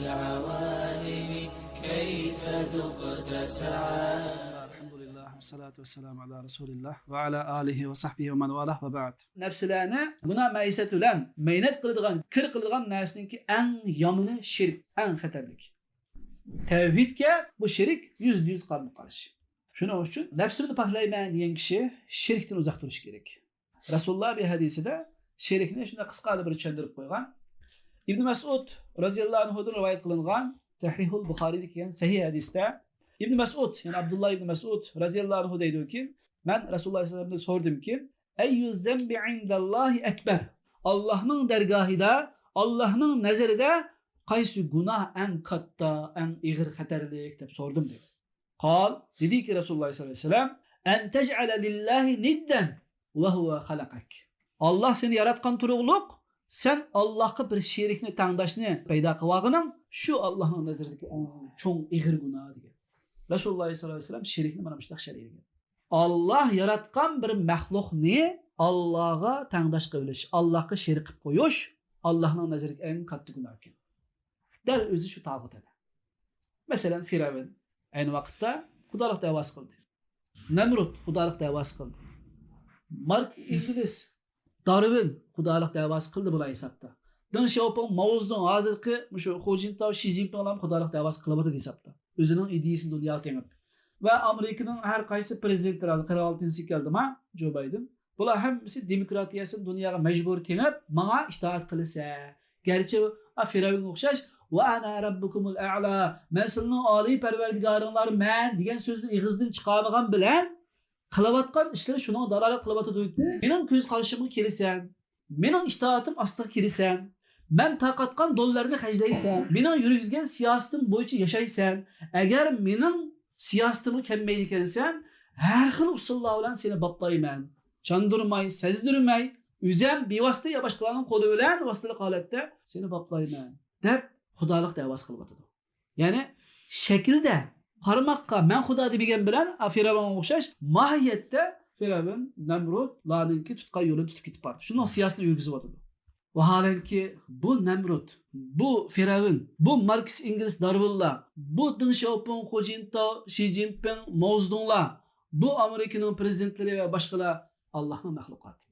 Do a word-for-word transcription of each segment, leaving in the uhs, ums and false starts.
العوالم كيف ذقت سعادة. بسم الله، الحمد لله، والصلاة والسلام على رسول الله وعلى آله وصحبه ومن والاه، وبعد. نەپسلەرنى گۇناھ مەيسەت بىلەن مەينەت قىلىدىغان، كىر قىلىدىغان نەرسىنىڭكى ئەڭ يامىنى شىرك، ئەڭ خەتەرلىك. تەۋھىدكە بۇ شىرك يۈزدە يۈز قارىمۇ قارشى. شۇنىڭ ئۈچۈن نەپسىمنى پاكلايمەن دېگەن كىشى شىركتىن ئۇزاق تۇرۇشى كېرەك. رەسۇلۇللا بىر ھەدىسىدە شىركنى شۇنداق قىسقا بىر چۈشەندۈرۈپ قويغان. ئىبن مەسئۇد رەزىياللاھۇ ئەنھۇدىن رىۋايەت قىلىنغان سەھىھۇل بۇخارىدا كەلگەن سەھىھ ھەدىستە ئىبن مەسئۇد، يەنى ئابدۇللا ئىبن مەسئۇد رەزىياللاھۇ ئەنھۇ دەيدۇكى، مەن رەسۇلۇللا سەللەللاھۇ ئەلەيھى ۋەسەللەمدىن سورىدىمكى، ئەييۇ زەنبى ئىندەللاھى ئەكبەر؟ ئاللاھنىڭ دەرگاھىدا، ئاللاھنىڭ نەزىرىدە قايسى گۇناھ ئەڭ كاتتا، ئەڭ ئېغىر خەتەرلىك دەپ سورىدىم دەيدۇ. قال، دېدىكى رەسۇلۇللا سەللەللاھۇ ئەلەيھى ۋەسەللەم، ئەن تەجئەلە لىللاھى نىددەن ۋە ھۇۋە خەلەقەك. ئاللاھ سېنى ياراتقان تۇرۇقلۇق، سەن ئاللاھقا بىر شېرىكنى، تەڭداشنى پەيدا قىلىۋالغىنىڭ، شۇ ئاللاھنىڭ نەزىرىدىكى ئەڭ چوڭ ئېغىر گۇناھ دېگەن. رەسۇلۇللا سەللەللاھۇ ئەلەيھى ۋەسەللەم شېرىكنى مانا مۇشۇنداق شەرھلىگەن. ئاللاھ ياراتقان بىر مەخلۇقنى ئاللاھقا تەڭداش قىلىۋېلىش، ئاللاھقا شېرىك قىلىپ قويۇش ئاللاھنىڭ نەزىرىدىكى ئەڭ كاتتا گۇناھ ئىكەن. دەل ئۆزى شۇ تاغۇت ئەدە. مەسىلەن، فىرئەۋن ئەينى ۋاقىتتا خۇدالىق دەۋاسى قىلدى. نەمرۇت خۇدالىق دەۋاسى قىلدى. مارك ئىنگلىس، دارۋىن خۇدالىق دەۋاسى قىلدى بۇلار ھېسابتا. دېڭ شياۋپىڭ، ماۋزېدۇڭ، ھازىرقى مۇشۇ خۇ جىنتاۋ، شى جىنپىڭلارمۇ خۇدالىق دەۋاسى قىلىۋاتىدۇ ھېسابتا. ئۆزىنىڭ ئىدىيىسىنى دۇنياغا تېڭىپ. ۋە ئامېرىكىنىڭ ھەر قايسى پرېزىدېنتلىرى، ھازىر قىرىق ئالتىنچىسى كەلدىما، جو بايدېن. بۇلار ھەممىسى دېموكراتىيەسىنى دۇنياغا مەجبۇر تېڭىپ، ماڭا ئىتائەت قىلىسە. گەرچە ئا، فىرئەۋنگە ئوخشاش، ۋە ئەنە رەببۇكۇمۇل ئەئلا، مەن سىلىنىڭ ئالىي پەرۋەردىگارىڭلارمەن دېگەن سۆزنى ئېغىزدىن چىقارمىغان بىلەن، قىلىۋاتقان ئىشلىرى شۇنىڭغا دالالەت قىلىۋاتىدۇ. مېنىڭ كۆز قارىشىمغا كېلىسەن، مېنىڭ ئىتائىتىم ئاستىغا كېلىسەن، مەن تارقاتقان دوللارنى خەجلەيسەن، مېنىڭ يۈرگۈزگەن سىياسىتىم بويىچە ياشايسەن. ئەگەر مېنىڭ سىياسىتىمغا كەلمەيدىكەنسەن، ھەر خىل ئۇسۇللار بىلەن سېنى باپلايمەن. چاندۇرماي، سەزدۈرمەي، ئۆزەم بىۋاسىتە يا باشقىلارنىڭ قولى بىلەن ۋاسىتىلىك ھالەتتە سېنى باپلايمەن، دەپ خۇدالىق دەۋاسى قىلىۋاتىدۇ. يەنى شەكىلدە، قارىماققا مەن خۇدا دېمىگەن بىلەن، ئا، فىرئەۋنگە ئوخشاش، ماھىيەتتە فىرئەۋن، نەمرۇتلارنىڭكى تۇتقان يولىنى تۇتۇپ كېتىپ بارىدۇ. شۇنىڭ سىياسىتىنى يۈرگۈزۈۋاتىدۇ. ۋاھالەنكى، بۇ نەمرۇت، بۇ فىرئەۋن، بۇ ماركس ئېنگېلس دارۋىنلار، بۇ دېڭ شياۋپىڭ، خۇ جىنتاۋ، شى جىنپىڭ، ماۋزېدۇڭلار، بۇ ئامېرىكىنىڭ پرېزىدېنتلىرى ۋە باشقىلار ئاللاھنىڭ مەخلۇقاتى.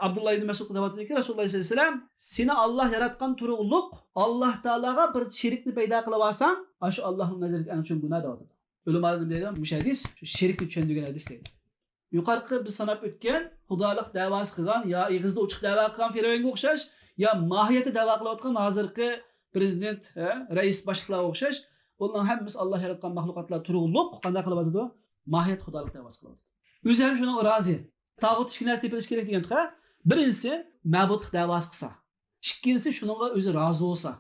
ئابدۇللا ئىبن مەسئۇد دەۋاتىدۇكى، رەسۇلۇللا سەللەللاھۇ ئەلەيھى ۋەسەللەم، سېنى ئاللاھ ياراتقان تۇرۇقلۇق، ئاللاھ تائالاغا بىر شېرىكنى پەيدا قىلىۋالساڭ، ئاشۇ ئاللاھنىڭ نەزىرىدىكى ئەڭ چوڭ گۇناھ دەۋاتىدۇ. ئۆلىمالار نېمە دەيدۇ؟ مۇشۇ ھەدىس شۇ شېرىكنى چۈشەندۈرگەن ھەدىس دەيدۇ. يۇقىرىقى بىز ساناپ ئۆتكەن خۇدالىق دەۋاسى قىلغان، يا ئېغىزدا ئوچۇق دەۋا قىلغان فىرئەۋنگە ئوخشاش، يا ماھىيەتتە دەۋا قىلىۋاتقان ھازىرقى پرېزىدېنت، ھە، رەئىس باشلىقلارغا ئوخشاش، بۇلارنىڭ ھەممىسى ئاللاھ ياراتقان مەخلۇقاتلار تۇرۇقلۇق قانداق قىلىۋاتىدۇ؟ ماھىيەت خۇدالىق دەۋاسى قىلىۋاتىدۇ. ئۆزى ھەم شۇنىڭغا رازى. تاغۇت ئىككى نەرسە تېپىلىشى كېرەك دېگەنتۇق، ھە؟ بىرىنچىسى، مەبۇدلۇق دەۋاسى قىلسا. ئىككىنچىسى، شۇنىڭغا ئۆزى رازى بولسا.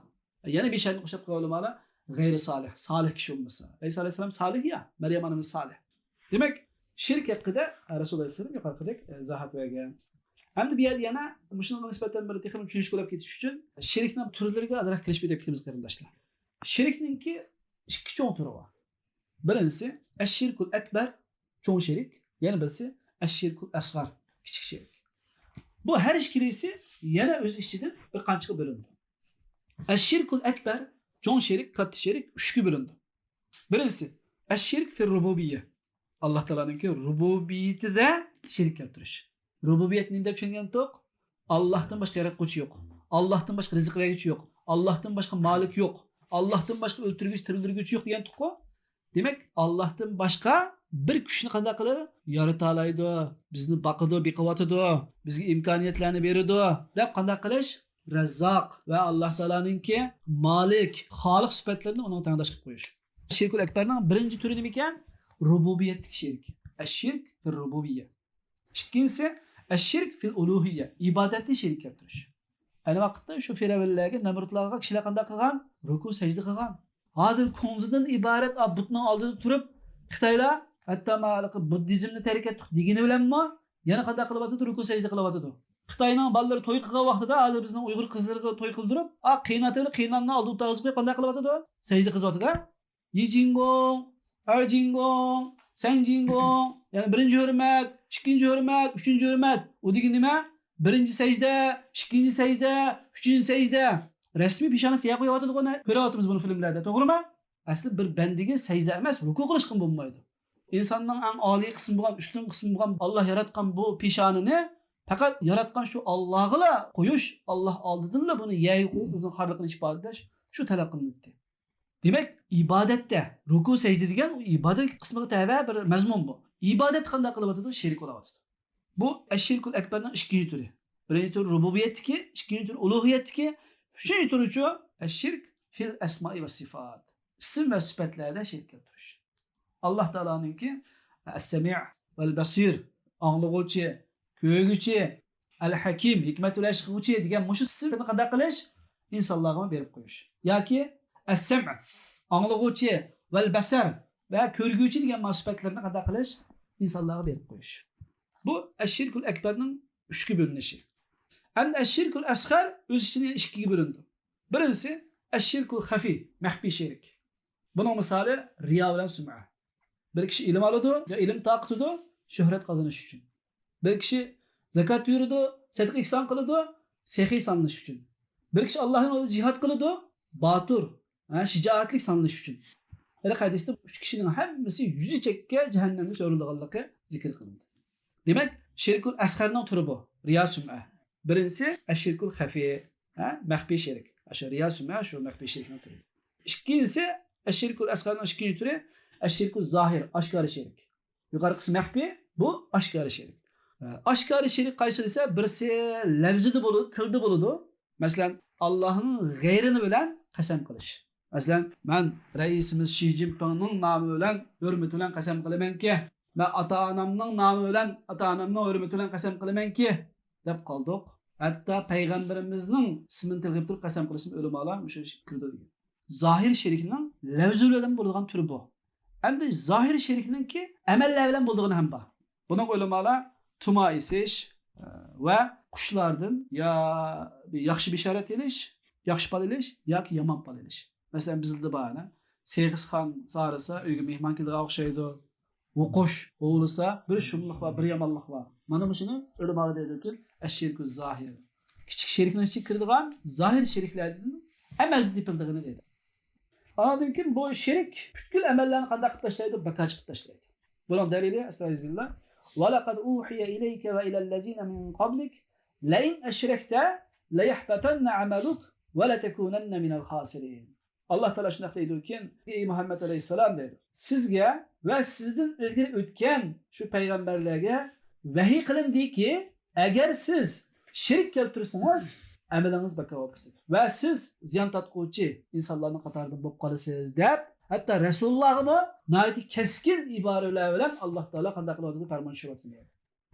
يەنە بىر شەرتنى قوشۇپ قويغان ئۆلىمالار، غەيرى سالىھ، سالىھ كىشى بولمىسا. ئەيسا ئەلەيھىسسالام سالىھ يا، مەريەم ئانىمىز سالىھ. دېمەك، شىرك ھەققىدە رەسۇلۇللا ئەلەيھىسسالام يۇقىرىقىدەك، ئە، ئىزاھات بەرگەن. ئەمدى بۇ يەردە يەنە مۇشۇنىڭغا نىسبەتەن بىر تېخىمۇ چۈشىنىشكە بولۇپ كېتىش ئۈچۈن شىركنىڭ تۈرلىرىگە ئازراق كىرىشىپ ئۆتۈپ كېتىمىز، قېرىنداشلار. شىركنىڭكى ئىككى چوڭ تۈرى بار. بىرىنچىسى ئەششىركۇل ئەكبەر، چوڭ شېرىك، يەنە بىرسى ئەششىركۇل ئەسغار، كىچىك شېرىك. بۇ ھەر ئىككىلىسى يەنە ئۆز ئىچىدىن بىر قانچىغا بۆلۈنىدۇ. ئەششىركۇل ئەكبەر، چوڭ شېرىك، كاتتا شېرىك ئۈچكە بۆلۈنىدۇ. بىرىنچىسى، ئەششىرك فىر رۇبۇبىيە. ئاللاھ تائالانىڭكى رۇبۇبىيىتىدە شېرىك كەلتۈرۈش. رۇبۇبىيەت نېمە دەپ چۈشەنگەنتۇق؟ ئاللاھتىن باشقا ياراتقۇچى يوق. ئاللاھتىن باشقا رىزىق بەرگۈچى يوق. ئاللاھتىن باشقا مالىك يوق. ئاللاھتىن باشقا ئۆلتۈرگۈچى، تىرىلدۈرگۈچى يوق دېگەنتۇققۇ. دېمەك، ئاللاھتىن باشقا بىر كۈچنى قانداق قىلىدۇ؟ يارىتالايدۇ، بىزنى باقىدۇ، بېقىۋاتىدۇ، بىزگە ئىمكانىيەتلەرنى بېرىدۇ دەپ قانداق قىلىش؟ رەززاق ۋە ئاللاھ تائالانىڭكى مالىك، خالىق سۈپەتلىرىنى ئۇنىڭغا تەڭداش قىلىپ قويۇش. شىركۇل ئەكبەرنىڭ بىرىنچى تۈرى نېمىكەن؟ رۇبۇبىيەتتىكى شېرىك. ئەششىرك فىر رۇبۇبىيە. ئىككىنچىسى، ئەششىرك فىل ئۇلۇھىيە، ئىبادەتنى شېرىك كەلتۈرۈش. ئەينى ۋاقىتتا شۇ فىرئەۋنلەرگە، نەمرۇتلارغا كىشىلەر قانداق قىلغان؟ رۇكۇ، سەجدە قىلغان. ھازىر كۇڭزىدىن ئىبارەت ئا بۇتنىڭ ئالدىدا تۇرۇپ، خىتايلار ھەتتا مانا بۇددىزمنى تەرك ئەتتۇق دېگىنى بىلەنمۇ يەنە قانداق قىلىۋاتىدۇ؟ رۇكۇ، سەجدە قىلىۋاتىدۇ. خىتاينىڭ بالىلىرى توي قىلغان ۋاقتىدا، ھازىر بىزنىڭ ئۇيغۇر قىزلىرىغا توي قىلدۇرۇپ، ئا قېيىنئاتا بىلەن قېيىنئانىنى ئالدىغا ئولتۇرغۇزۇپ قويۇپ قانداق قىلىۋاتىدۇ؟ سەجدە قىلىۋاتىدۇ. يىجىڭگوڭ، ئەرجىڭگوڭ، سەنجىڭگوڭ. يەنى بىرىنچى ھۆرمەت، ئىككىنچى ھۆرمەت، ئۈچىنچى ھۆرمەت. ئۇ دېگىنى نېمە؟ بىرىنچى سەجدە، ئىككىنچى سەجدە، ئۈچىنچى سەجدە. رەسمىي پېشانىسى يەر قويۇۋاتىدىغۇ، كۆرۈۋاتىمىز بۇنى فىلىملەردە، توغرىمۇ؟ ئەسلى بىر بەندىگە سەجدە ئەمەس، رۇكۇ قىلىشقىمۇ بولمايدۇ. ئىنساننىڭ ئەڭ ئالىي قىسمى بولغان، ئۈستۈن قىسمى بولغان ئاللا ياراتقان بۇ پېشانىنى پەقەت ياراتقان شۇ ئاللاغىلا قويۇش، ئاللا ئالدىدىنلا بۇنى يەرگە قويۇپ، ئۆزىنىڭ خارلىقىنى ئىپادىلەش، شۇ تەلەپ قىلىنىپتۇ. دېمەك، ئىبادەتتە، رۇكۇ سەجدە دېگەن ئۇ ئىبادەت قىسمىغا تەۋە بىر مەزمۇن بۇ. ئىبادەت قانداق قىلىۋاتىدۇ؟ شېرىك بولاۋاتىدۇ. بۇ ئەششىركۇل ئەكبەرنىڭ ئىككىنچى تۈرى. بىرىنچى تۈر رۇبۇبىيەتتىكى، ئىككىنچى تۈر ئۇلۇھىيەتتىكى، ئۈچىنچى تۈرىچۇ؟ ئەششىرك فىل ئەسمائى ۋەسسىفات. ئىسىم ۋە سۈپەتلەردە شېرىك كەلتۈرۈش. ئاللا تائالانىڭكى ئەسسەمىئ ۋەل بەسىر، ئاڭلىغۇچى، كۆرگۈچى، ئەل ھەكىم، ھېكمەت بىلەن ئىش قىلغۇچى دېگەن مۇشۇ سۈپەتنى قانداق قىلىش؟ ئىنسانلارغىمۇ بېرىپ قويۇش. ياكى ئەسسەمئ، ئاڭلىغۇچى، ۋەل بەسەر ۋە كۆرگۈچى دېگەن مانا سۈپەتلەرنى قانداق قىلىش؟ ئىنسانلارغا بېرىپ قويۇش. بۇ ئەششىركۇل ئەكبەرنىڭ ئۈچكە بۆلۈنۈشى. ئەمدى ئەششىركۇل ئەسغەر ئۆز ئىچىدە يەنە ئىككىگە بۆلۈنىدۇ. بىرىنچىسى ئەششىركۇل خەفىي، مەخپىي شېرىك. بۇنىڭ مىسالى رىيا بىلەن سۈمئە. بىر كىشى ئىلىم ئالىدۇ يا ئىلىم تارقىتىدۇ شۆھرەت قازىنىش ئۈچۈن. بىر كىشى زاكات بېرىدۇ، سەدىقە ئېھسان قىلىدۇ سېخىي سانىلىش ئۈچۈن. بىر كىشى ئاللاھنىڭ يولىدا جىھاد قىلىدۇ باتۇر، ھە، شىجائەتلىك سانىلىش ئۈچۈن. ھېلىقى ھەدىستە ئۈچ كىشىنىڭ ھەممىسى يۈزى چەككە جەھەننەمگە سۆرىلىدىغانلىقى زىكىر قىلىندى. دېمەك، شىركۇل ئەسغەرنىڭ تۈرى بۇ، رىيا سۈمئە. بىرىنچىسى ئەششىركۇل خەفىي، ھە، مەخپىي شېرىك. ئاشۇ رىيا سۈمئە شۇ مەخپىي شېرىكنىڭ تۈرى. ئىككىنچىسى ئەششىركۇل ئەسغەرنىڭ ئىككىنچى تۈرى ئەششىركۇل زاھىر، ئاشكارا شېرىك. يۇقىرىقىسى مەخپىي، بۇ ئاشكارا شېرىك. ئاشكارا شېرىك قايسى دېسە، بىرسى لەۋزىدە بولىدۇ، تىلدا بولىدۇ. مەسىلەن، ئاللاھنىڭ غەيرىنى بىلەن قەسەم قىلىش. مەسىلەن، مەن رەئىسىمىز شى جىنپىڭنىڭ نامى بىلەن، ھۆرمىتى بىلەن قەسەم قىلىمەنكى، مەن ئاتا-ئانامنىڭ نامى بىلەن، ئاتا-ئانامنىڭ ھۆرمىتى بىلەن قەسەم قىلىمەنكى، دەپ قالدۇق. ھەتتا پەيغەمبىرىمىزنىڭ ئىسمىنى تىلغا ئېلىپ تۇرۇپ قەسەم قىلىشنى ئۆلىمالار مۇشۇ ئىشقا كىرىدۇ دېگەن. زاھىر شېرىكنىڭ لەۋزى بىلەن بولىدىغان تۈرى بۇ. ئەمدى زاھىر شېرىكنىڭكى ئەمەللەر بىلەن بولىدىغىنى ھەم بار. بۇنىڭغا ئۆلىمالار تۇما ئېسىش، ئە، ۋە قۇشلاردىن يا ياخشى بېشارەت ئېلىش، ياخشى پال ئېلىش ياكى يامان پال ئېلىش. مەسىلەن، بىزدە بار، ئەنە، سېغىزخان سارىسا ئۆيگە مېھمان كېلىدىغان ئوخشايدۇ. ۋۇقۇش ھۇۋلىسا، بىر شۇملۇق بار، بىر يامانلىق بار. مانا مۇشۇنى ئۆلىمالار دەيدۇكى، ئەششىركۇ زاھىر. كىچىك شېرىكنىڭ ئىچىگە كىرىدىغان زاھىر شېرىكلەردىن ئەمەلدە تېپىلىدىغىنى دەيدۇ. ئاندىن كېيىن بۇ شېرىك پۈتكۈل ئەمەللەرنى قانداق قىلىپ تاشلايدۇ؟ بەكار چىقىرىپ تاشلايدۇ. بۇنىڭ دەلىلى، ئەستەئىزۇبىللا، ولقد أوحي إليك وإلى الذين من قبلك لئن أشركت ليحبطن عملك ولتكونن من الخاسرين. ئاللا تائالا شۇنداق دەيدۇكى، ئەي مۇھەممەد ئەلەيھىسسالام دەيدۇ، سىزگە ۋە سىزدىن ئىلگىرى ئۆتكەن شۇ پەيغەمبەرلەرگە ۋەھىي قىلىندىكى، ئەگەر سىز شېرىك كەلتۈرسىڭىز، ئەمىلىڭىز بىكار بولۇپ كېتىدۇ ۋە سىز زىيان تارتقۇچى ئىنسانلارنىڭ قاتارىدىن بولۇپ قالىسىز، دەپ، ھەتتا رەسۇلۇللاھقىمۇ ناھايىتى كەسكىن ئىبارىلەر بىلەن ئاللا تائالا قانداق قىلىۋاتىدۇ؟ پەرمان چۈشۈرۈۋاتىدۇ.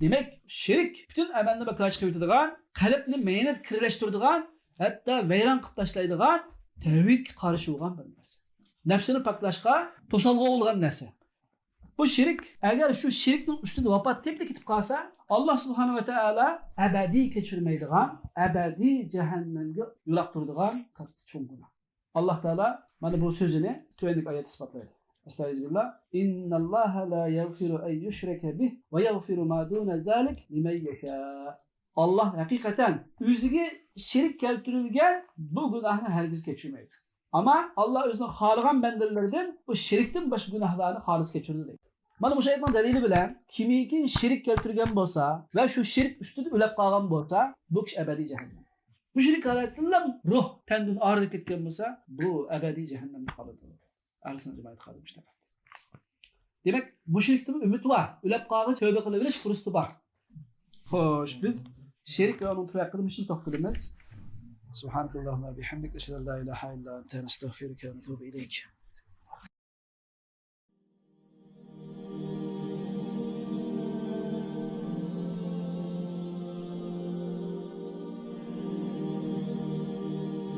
دېمەك، شېرىك پۈتۈن ئەمەلنى بىكار چىقىرىۋېتىدىغان، قەلبنى مەينەت كىرلەشتۈرىدىغان، ھەتتا ۋەيران قىلىپ تاشلايدىغان، تەۋھىدكە قارشى بولغان بىر نەرسە. نەپسىنى پاكلاشقا توسالغۇ بولغان نەرسە. بۇ شېرىك، ئەگەر شۇ شېرىكنىڭ ئۈستىدە ۋاپات تېپىپ كېتىپ قالسا، ئاللا سۇبھانەھۇ ۋە تائالا ئەبەدىي كەچۈرمەيدىغان، ئەبەدىي جەھەننەمگە يولاقتۇرىدىغان كاتتا چوڭ گۇناھ. ئاللا تائالا مانا بۇ سۆزىنى تۆۋەندىكى ئايەتتە ئىسپاتلايدۇ. ئەستەئىزۇبىللا. إن الله لا يغفر أن يشرك به ويغفر ما دون ذلك لمن يشاء. ئاللا ھەقىقەتەن ئۆزىگە شېرىك كەلتۈرۈلگەن بۇ گۇناھنى ھەرگىز كەچۈرمەيدۇ. ئەمما ئاللا ئۆزىنىڭ خالىغان بەندىلىرىدىن بۇ شېرىكتىن باشقا گۇناھلارنى خالىس كەچۈرىدۇ دەيدۇ. مانا مۇشۇ ئايەتنىڭ دەلىلى بىلەن كىمكى شېرىك كەلتۈرگەن بولسا ۋە شۇ شېرىك ئۈستىدە ئۆلۈپ قالغان بولسا، بۇ كىشى ئەبەدىي جەھەننەم. مۇشرىك ھالەتتىلا روھ تەندىن ئايرىلىپ كەتكەن بولسا، بۇ ئەبەدىي جەھەننەمدە قالىدۇ. ئەھلى سۈننەت جامائەت قالدى مۇشۇنداق. دېمەك، مۇشرىكتىمۇ ئۈمىد بار، ئۆلۈپ قالغىچە تەۋبە قىلىۋېلىش پۇرسىتى بار. خوش، بىز شېرىك ۋە ئۇنىڭ تۈرى ھەققىدە مۇشۇنى توختىلىمىز. سبحانك اللهم وبحمدك، نشهد أن لا إله إلا أنت، نستغفرك ونتوب إليك.